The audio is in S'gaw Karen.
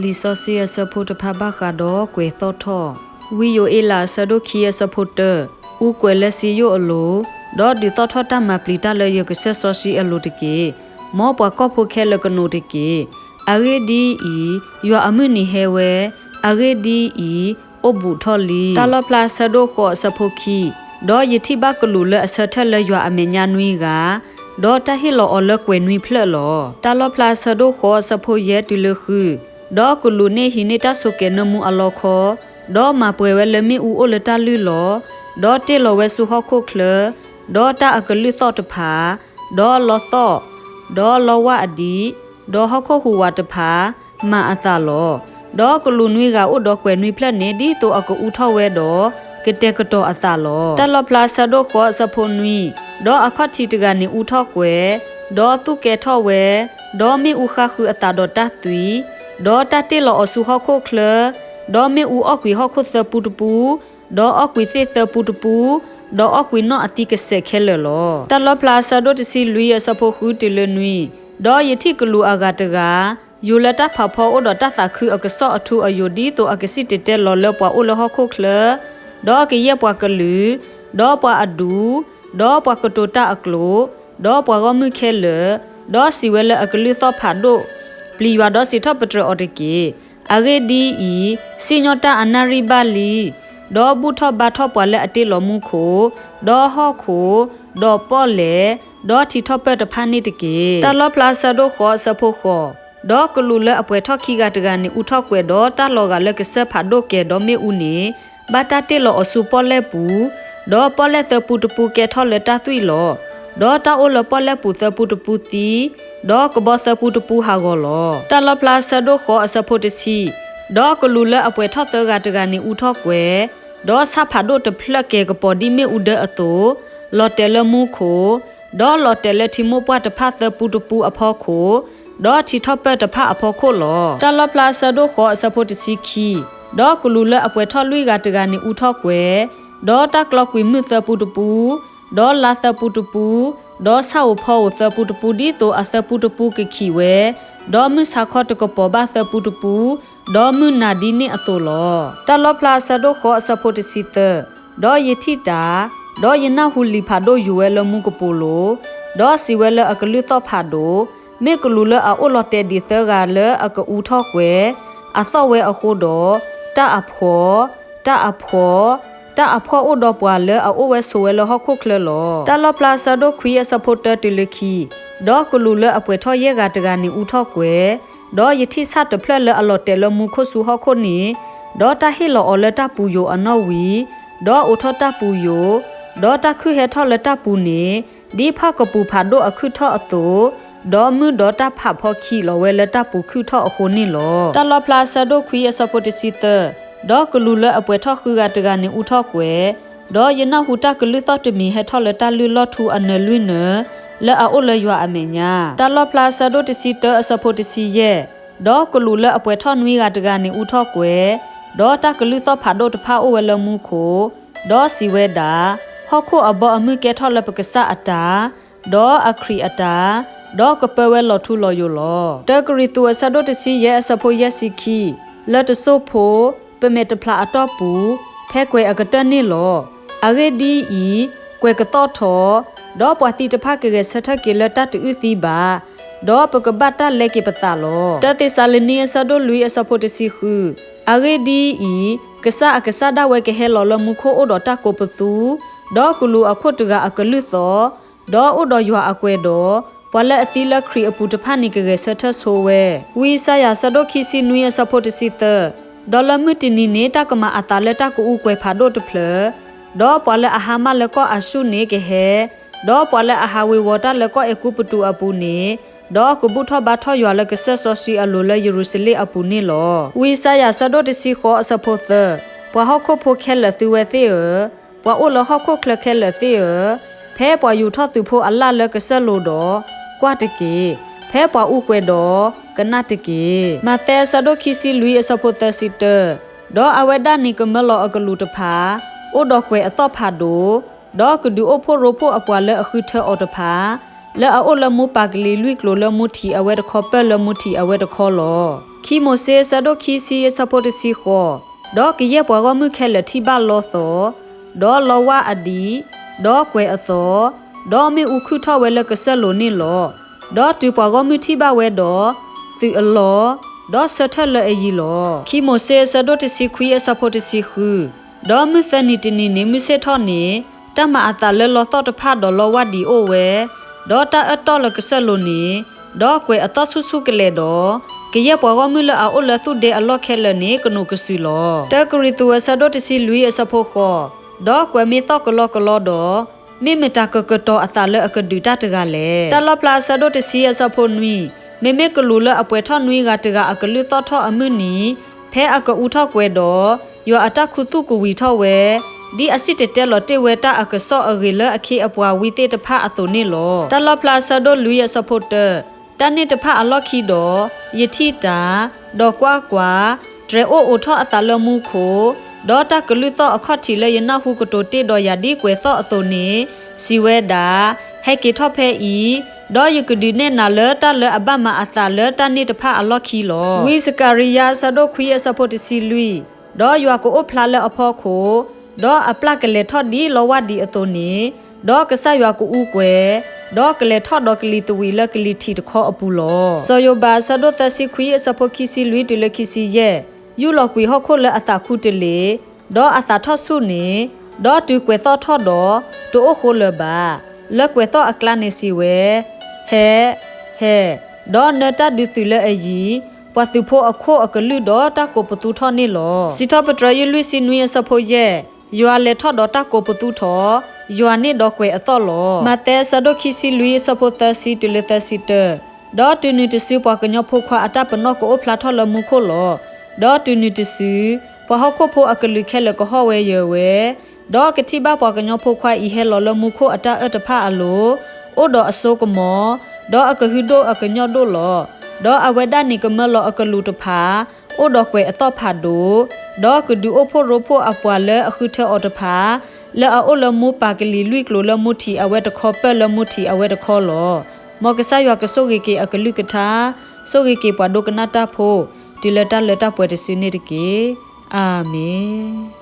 လံာ်စီဆှံအဆၢဖိတဖၣ်ဘၣ်ဃးဒီးကွဲၤသီၣ်ထီၣ်, ဝံယိၤအ့လးအဆၢဒိၣ်ခံအဆၢဖိတၢ, အူကွဲၤလၢစံယိၣ်အလိၤ, ဒီးဒုးသီၣ်ထီၣ်တၢ်မၤပျံၤတၢ်လၢယကစၢၢ်စီဆှံအလိၤတက့ၢ်. မ်ပှၤကီၢ်ဖိခဲလၢာ်ကနိးတက့ၢ်. အဂ့ၢ်ဒ်အံၤ, ယွၤအမုၢ်နံၤဟဲဝဲ, အဂ့ၢ်ဒ်အံၤ, အိၣ်ဘူးထီၣ်လံ. တၢ်လီၣ်ဖျါအဆၢဒိၣ်ဃိးအဆၢဖိခံ, ဒီးယထံၣ်ဘၣ်ကလူးလၢအဆၢထၢၣ်လၢယွၤအမဲာ်ညါနွံဂၤ, ဒီးတၢ်ဟ့ၣ်လီၤအီၤလၢကွဲၤနွံဖျၢၣ်လီၤ. တၢ်လီၣ်ဖျါအဆၢဒိၣ်ဃိးအဆၢဖိယဲၢ်တုၤလၢဃု, ဒီးကလူးန့ၣ်ဟံးန့ၢ်တၢ်ဆိးကဲၤနၢမူအလီခီ, ဒီးမၤပှဲၤဝဲလၢမ့ၣ်အူအိၣ်လၢတၢ်လုၢ်လီၤ, ဒီးတ့ၢ်လီၤဝဲဆူဟီၣ်ခိၣ်ချၢ, ဒီးတၢ်အကလုၢ်သီၣ်တဖၣ်, ဒီးလီသီၣ်, ဒီးလီဝၢ်အဒံး, ဒီးဟီၣ်ခိၣ်ဟူးဝးတဖၣ်, မၤအသးလီၤ. ဒီးကလူးနွံဂၤအိၣ်ဒီးကွဲၤနွံဖျၢၣ်န့ၣ် ဒ်သိးအကအူထီၣ်ဝဲဒီး ကတဲာ်ကတီၤအသးလီၤ. တၢ်လီၣ်ဖျါအဆၢဒိၣ်ဃိးအဆၢဖိနွံ, ဒီးအခီၣ်ထံးတဂၤန့ၣ်အူထီၣ်ကွဲၤ, ဒီးသူၣ်ကဲထီၣ်ဝဲ, ဒီးမ့ၣ်အူဃါဃုာ်အသးဒီးတၢ်သွံၣ်, ဒီးတၢ်တ့ၢ်လီၤအီၤဆူဟီၣ်ခိၣ်ချၢ, ဒီးမ့ၣ်အူအီၣ်ကွံာ်ဟီၣ်ခိၣ်သၢပူတပူ, ဒီးအီၣ်ကွံာ်သ့ၣ်သၢပူတပူ, ဒီးအီၣ်ကွံာ်နီၣ်အသံကစဲးခဲလၢာ်လီၤ. တၢ်လီၣ်ဖျါအဆၢဒိၣ်တဆံလွံၢ်အဆၢဖိဃုတုၤလၢနွံ, ဒီးယထံၣ်ကလူးအဂၤတဂၤ, ယူၤလၢတၢ်ဖးဖီအိၣ်ဒီးတၢ်သးခုအကစီၣ်အထူအယိာ် ဒ်သိးအကစံၣ်တဲၤတဲလီၤလၢပှၤအိၣ်လၢဟီၣ်ခိၣ်ချၢ, ဒီးကယဲၢ်ပှၤကလုာ်, ဒီးပှၤအဒူၣ်, ဒီးပှၤကတိၤတၢ်အကျိာ်, ဒီးပှၤဂီၢ်မုၢ်ခဲလၢာ်, ဒီးစံးဝဲလၢအကလုၢ်သီၣ်ဖးဒိၣ်, ပျံၤယွၤဒီးစံးထီၣ်ပတြၢၤအီၤတက့ၢ်. အဂ့ၢ်ဒ်အံၤ, စံၣ်ညီၣ်တၢ်အနၣ်ရံၣ်ဘၣ်လံ, ဒီးဘူၣ်ထီၣ်ဘါထီၣ်ပှၤလၢအတ့လီၤမူခိၣ်, ဒီးဟီၣ်ခိၣ်, ဒီးပီၣ်လဲၣ်, ဒီးထံထီၣ်ပၢၢ်တဖၣ်န့ၣ်တက့ၢ်. တၢ်လီၣ်ဖျါအဆၢဒိၣ်ဃိးအဆၢဖိဃိး, ဒီးကလူးလၢအပှဲၤထီၣ်ခံဂၤတဂၤန့ၣ်အူထီၣ်ကွဲၤ, ဒီးတၢ်လီၤဂာ်လၢကစၢၢ်ဖးဒိၣ်ကဲၤဒီးမ့ၣ်အူန့ၣ်, ဘၣ်တၢ်တ့ၢ်လီၤအီၤဆူပီၣ်လဲၣ်ပူၤ, ဒီးပီၣ်လဲၣ်သၢပူတပူကဲထီၣ်လၢတၢ်သွံၣ်လီၤ. ဒီးတၢ်အိၣ်လၢပီၣ်လဲၣ်ပူၤသၢပူတပူသံ, ဒီးကဘီသၢပူတပူဟးဂီၤလီၤ. တၢ်လီၣ်ဖျါအဆၢဒိၣ်ဃိးအဆၢဖိတဆံ, ဒီးကလူးလၢအပှဲၤထီၣ်သၢဂၤတဂၤန့ၣ်အူထီၣ်ကွဲၤ, ဒီးဆၣ်ဖးဒိၣ်တဖျၢၣ်ကဲၤကပီၤဒ်မ့ၣ်အူဒၢအသိး, လီၤတဲာ်လၢမူခိၣ်, ဒီးလီၤတဲာ်လၢထံမိၢ်ပှၢ်တဖၣ်သၢပူတပူအဖီခိၣ်, ဒီးထံထီၣ်ပၢၢ်တဖၣ်အဖီခိၣ်လီၤ. တၢ်လီၣ်ဖျါအဆၢဒိၣ်ဃိးအဆၢဖိတဆံခံ, ဒီးကလူးလၢအပှဲၤထီၣ်လွံၢ်ဂၤတဂၤန့ၣ်အူထီၣ်ကွဲၤ, ဒီးတၢ်ကျီကွံာ်မုၢ်သၢပူတပူ, ဒီးလါသၢပူတပူ, ဒီးဆၣ်ဧိၤဖီဧိၤသၢပူတပူ ဒ်သိးအသၢပူတပူကခံးဝဲ, ဒီးမုၢ်ဆါခီတကပီၤဘၣ်သၢပူတပူ, ဒီးမုၢ်နၤဒ်န့ၣ်အသိးလီၤ. တၢ်လီၣ်ဖျါအဆၢဒိၣ်ဃိးအဆၢဖိတဆံသၢ, ဒီးယထံၣ်တၢ်, ဒီးယနၢ်ဟူလံာ်ဖးဒိၣ်ယူၤဝဲလၢမူကပိာ်လိၤ, ဒီးစံးဝဲလၢအကလုၢ်သီၣ်ဖးဒိၣ်, မ့ၢ်ကလူးလၢအအိၣ်လီၤတဲာ်ဒံးသၢဂၤလၢအကအူထီၣ်ကွဲၤ, အသီၣ်ဝဲအဃိဒီး, တၢ်အဖှီၣ်, တၢ်အဖှီၣ်, တၢ်အဖှီၣ်အိၣ်ဒီးပှၤလၢအအိၣ်ဝဲဆိးဝဲလၢဟီၣ်ခိၣ်ချၢလီၤ. တၢ်လီၣ်ဖျါအဆၢဒိၣ်ခွံအဆၢဖိတၢတုၤလၢခံ, ဒီးကလူးလၢအပှဲၤထီၣ်ယဲၢ်ဂၤတဂၤန့ၣ်အူထီၣ်ကွဲၤ, ဒီးယထံၣ်ဆၣ်တဖျၢၣ်လၢအလီၤတဲာ်လၢမူခိၣ်ဆူဟီၣ်ခိၣ်န့ၣ်, ဒီးတၢ်ဟ့ၣ်လီၤအီၤလၢတၢ်ပူၤယိာ်အနီၣ်ဝံၤ, ဒီးအိးထီၣ်တၢ်ပူၤယိာ်, ဒီးတၢ်ခုၣ်ဟဲထီၣ်လၢတၢ်ပူၤန့ၣ်, ဒ်ဖၣ်ကပူၤဖးဒိၣ်အခုၣ်ထီၣ်အသိး, ဒီးမုၢ်ဒီးတၢ်ဖးဖီခံးလီၤဝဲလၢတၢ်ပူၤခုၣ်ထီၣ်အဃိန့ၣ်လီၤ. တၢ်လီၣ်ဖျါအဆၢဒိၣ်ခွံအဆၢဖိတဆံသၢ, ဒီးကလူးလၢအပှဲၤထီၣ်ဃုဂၤတဂၤန့ၣ်အူထီၣ်ကွဲၤ, ဒီးယနၢ်ဟူတၢ်ကလုၢ်သီၣ်တမံၤဟဲထီၣ်လၢတၢ်လုၢ်လီၢ်ထူအနၢၤလွံၢ်နၢၤ, လၢအအိၣ်လၢယွၤအမဲာ်ညါ. တၢ်လီၣ်ဖျါအဆၢဒိၣ်တဆံတၢအဆၢဖိတဆံယဲၢ်, ဒီးကလူးလၢအပှဲၤထီၣ်နွံဂၤတဂၤန့ၣ်အူထီၣ်ကွဲၤ, ဒီးတၢ်ကလုၢ်သီၣ်ဖးဒိၣ်တဖၣ်အိၣ်ဝဲလၢမူခိၣ်, ဒီးစံးဝဲဒၣ်, ဟီၣ်ခိၣ်အဘီအမုၢ်ကဲထီၣ်လၢပကစၢ်အတၢ်, ဒီးအခရံာ်အတၢ်, ဒီးကပၢဝဲလီၤထူလီၤယိာ်လီၤ. တၢကရံၣ်သူးအဆၢဒိၣ်တဆံယဲၢ်အဆၢဖိယဲၢ်ဆံခံ, လၢတစိၢ်ဖိ, ပမဲာ်တဖျးအတီၢ်ပူၤ, ဖဲကွဲၤအကတၢၢ်န့ၣ်လီၤ. အဂ့ၢ်ဒ်အံၤ, ကွဲၤကသီၣ်ထီၣ်, ဒီးပှၤသံတဖၣ်ကဂဲၤဆၢထၢၣ်က့ၤလၢတၢ်တအုၣ်သံဘၣ်, ဒီးပကဘၣ်တၢ်လဲက့ၤပသးလီၤ. တၢသ့းစၤလနံအဆၢဒိၣ်လွံၢ်အဆၢဖိတဆံဃု, အဂ့ၢ်ဒ်အံၤ, ကစၢ်အကစၢ်ဒၣ်ဝဲကဟဲလီၤလၢမူခိၣ်အိၣ်ဒီးတၢ်ကိးပသူ, ဒီးကလူးအခိၣ်တဂၤအကလုၢ်သီၣ်, ဒီးအိၣ်ဒီးယွၤအကွဲၤဒီး, ပှၤလၢအသံလၢခရံာ်အပူၤတဖၣ်န့ၣ်ကဂဲၤဆၢထၢၣ်ဆိဝဲ. ဝံယၡါယၤအဆၢဒိၣ်ခံဆံနွံအဆၢဖိတဆံသၢ, ဒီးလၢမုၢ်တနံၤန့ၣ် တၢ်ကမၤအသးလၢတၢ်ကအူကွဲၤဖးဒိၣ်တဖျၢၣ်, ဒီးပှၤလၢအဟါမၢ်လၢကီၢ်အၤၡူၢ်န့ၣ်ကဟဲ, ဒီးပှၤလၢအဟးဝ့ၤဝီၤတၢ်လၢကီၢ်အဲၤကူပတူးအပူၤန့ၣ်, ဒီးကဘူၣ်ထီၣ်ဘါထီၣ်ယွၤလၢကစၢၢ်စီဆှံအလိၤလၢယရူၤၡလ့ၣ်အပူၤန့ၣ်လီၤ. ဝံယၡါယၤအဆၢဒိၣ်တဆံဃိးအဆၢဖိသၢ, ပှၤဟီၣ်ခိၣ်ဖိခဲလၢာ်သုဝဲသ့ၣ်ဧၢ, ပှၤအိၣ်လၢဟီၣ်ခိၣ်ချၢခဲလၢာ်သ့ၣ်ဧၢ, ဖဲပှၤယူၤထီၣ်သုးဖိအလၣ်လၢကစၢၢ်လိၤဒီး, ကွၢ်တက့ၢ်. ဖဲပှၤအူကွဲၤဒီး, ကနၣ်တက့ၢ်. မးသဲအဆၢဒိၣ်ခံဆံလွံၢ်အဆၢဖိသၢဆံတၢ, ဒီးအဝဲဒၣ်န့ၣ်ကမၢလီၤအကလူးတဖၣ်, အိၣ်ဒီးကွဲၤအသီၣ်ဖးဒိၣ်, ဒီးကဒုးအိၣ်ဖှိၣ်ရိဖှိၣ်အပှၤလၢအဃုထၢအီၤတဖၣ်, လၢအအိၣ်လၢမူပၢ်ကလံၤလွံၢ်ကျိၤလၢမူထံးအဝဲတခီ ပၢၢ်လၢမူထံးအဝဲတခီလီၤ. ခံမိၤၡ့အဆၢဒိၣ်ခံဆံအဆၢဖိတဆံဃိး, ဒီးကယဲၢ်ပှၤဂီၢ်မုၢ်ခဲလၢာ်ထံၣ်ဘၣ်လီသီ, ဒီးလီဝၣ်အဒံး, ဒီးကွဲၤအသီ, ဒီးမ့ၣ်အူခုၣ်ထီၣ်ဝဲလၢကစၢၢ်လိၤန့ၣ်လီၤ. ဒီးတုၤပှၤဂီၢ်မုၢ်ထံၣ်ဘၣ်ဝဲဒီး, သုးအလီၢ်, ဒီးဆၢထၢၣ်လၢအယံၤလီၤ. ခံမိၤၡ့အဆၢဒိၣ်တဆံခွံအဆၢဖိတဆံဃု, ဒီးမုၢ်သၢနံၤတနံၤန့ၣ်မုၢ်ဆ့ၣ်ထီၣ်န့ၣ်, တၢ်မၤအသးလၢလီသီၣ်တဖၣ်ဒီးလီဝၣ်ဒံးအိၣ်ဝဲ, ဒီးတၢ်အၢၣ်တီၢ်လၢကစၢၢ်လိၤန့ၣ်, ဒီးကွဲၤအသီၣ်ဆူၣ်ဆူၣ်ကလဲာ်ဒီး, ကယဲၢ်ပှၤဂီၢ်မုၢ်လၢအအိၣ်လၢသူၣ်ဒ့အလီၢ်ခဲလၢာ်န့ၣ် ကနူးကစုာ်လီၤ. တၢကရံၣ်သူးအဆၢဒိၣ်တဆံလွံၢ်အဆၢဖိဃိး, ဒီးကွဲၤမ့ၢ်သီၣ်ကလီကလီဒီး, မ့ၢ်မတၤကကတီၤအသးလၢအကဒုးတၢ်တဂၤလဲၣ်. တၢ်လီၣ်ဖျါအဆၢဒိၣ်တဆံအဆၢဖိနွံ, မ့မ့ၢ်ကလူးလၢအပှဲၤထီၣ်နွံဂၤတဂၤအကလုၢ်သီၣ်ထီၣ်အမုၢ်နံၤ, ဖဲအကအူထီၣ်ကွဲၤဒီး, ယွၤအတၢ်ခူသူၣ်ကဝံၤထီၣ်ဝဲ, ဒ်အစံၣ်တဲၤတဲလီၤတ့ၢ်ဝဲတၢ်အကစီၣ်အဂ့ၤလၢအခ့အပှၤဝံသ့ၣ်တဖၣ်အသိးန့ၣ်လီၤ. တၢ်လီၣ်ဖျါအဆၢဒိၣ်လွံၢ်အဆၢဖိတၢ, တၢ်န့ၣ်တဖၣ်အလီၢ်ခံဒီး, ယထံၣ်တၢ်, ဒီးကွၢ်ကွၢ်, တြဲၤအိၣ်အိးထီၣ်အသးလၢမူခိၣ်, ဒီးတၢ်ကလုၢ်သီၣ်အခီၣ်ထံးလၢယနၢ်ဟူကတိၤတ့ၢ်ဒီးယၤဒ်ကွဲၤသီၣ်အသိးန့ၣ်, စံးဝဲဒၣ်, ဟဲက့ၤထီၣ်ဖဲအံၤ, ဒီးယကဒုးနဲၣ်နၤလၢတၢ်လၢအဘၣ်မၤအသးလၢတၢ်န့ၣ်တဖၣ်အလီၢ်ခံလီၤ. ဝံစကၤရံယါအဆၢဒိၣ်ခွံအဆၢဖိတဆံလွံၢ်, ဒီးယွၤကအိၣ်ဖျါလၢအဖီခိၣ်, ဒီးအပျၢ်ကလဲၤထီၣ်ဒ်လီဝၣ်ဒံးအသိးန့ၣ်, ဒီးကစၢ်ယွၤကအူကွဲၤ, ဒီးကလဲၤထီၣ်ဒီးကလံၤသဝံးလၢကလံၤထံးတခီအပူၤလီၤ. စီၤယိၤဘးအဆၢဒိၣ်သၢဆံခွံအဆၢဖိခံဆံလွံၢ်တုၤလၢခံဆံယဲၢ်, ယူၢ်လီၤကွံာ်ဟီၣ်ခိၣ်လၢအသးခူတလ့ၢ်, ဒီးအသးထီၣ်ဆူၣ်န့ၣ်, ဒီးတုၤကွဲၤသီၣ်ထီၣ်ဒီး, တအိၣ်ဃိလၢၤဘၣ်. လၢကွဲၤသီၣ်အကျါန့ၣ်စံးဝဲ, ဟဲ, ဟဲ, ဒီးနၢတၢ်ဒုးသုးလၢအယံၤ, ပှၤသုးဖိအခိၣ်အကလုၢ်ဒီးတၢ်ကိးပသူထီၣ်န့ၣ်လီၤ. စံးထီၣ်ပတြၢၤယုၢ်လွံၢ်ဆံနွံအဆၢဖိယဲၢ်, ယွၤလဲၤထီၣ်ဒီးတၢ်ကိးပသူထီၣ်, ယွၤန့ၣ်ဒီးကွဲၤအသီၣ်လီၤ. မးသဲအဆၢဒိၣ်ခံဆံလွံၢ်အဆၢဖိသၢဆံတုၤလၢသၢဆံတၢ, ဒီးတုၤနုၤတစုပှၤကညီဖိခွါအတၢ်ပနီၣ်ကအိၣ်ဖျါထီၣ်လၢမူခိၣ်လီၤ. ဒီးတုၤနုၤတစု, ပှၤဟီၣ်ခိၣ်ဖိအကလုာ်ခဲလၢာ်ကဟီၣ်ဝဲယၢၤဝဲ, ဒီးကထံၣ်ဘၣ်ပှၤကညီဖိခွါအံၤဟဲလီၤလၢမူခိၣ်အတၢ်အၢၣ်တဖၣ်အလိၤ, အိၣ်ဒီးအစိကမီၤ, ဒီးအကဟုဒိၣ်အကညီၣ်ဒိၣ်လီၤ. ဒီးအဝဲဒၣ်န့ၣ်ကမၢလီၤအကလူးတဖၣ်, အိၣ်ဒီးကွဲၤအသီၣ်ဖးဒိၣ်, ဒီးကဒုးအိၣ်ဖှိၣ်ရိဖှိၣ်အပှၤလၢအဃုထၢအီၤတဖၣ်, လၢအအိၣ်လၢမူပၢ်ကလံၤလွံၢ်ကျိၤလၢမူထံးအဝဲတခီပၢၢ်လၢမူထံးအဝဲတခီလီၤ. မ်ကစၢ်ယွၤကဆိၣ်ဂ့ၤက့ၤအကလုၢ်ကထါ, ဆိၣ်ဂ့ၤက့ၤပှၤဒိကနၣ်တၢ်ဖိ, တုၤလၢတၢ်လၢတၢ်ပှဲၤတစုန့ၣ်တက့ၢ်. အၤမ့ၣ်.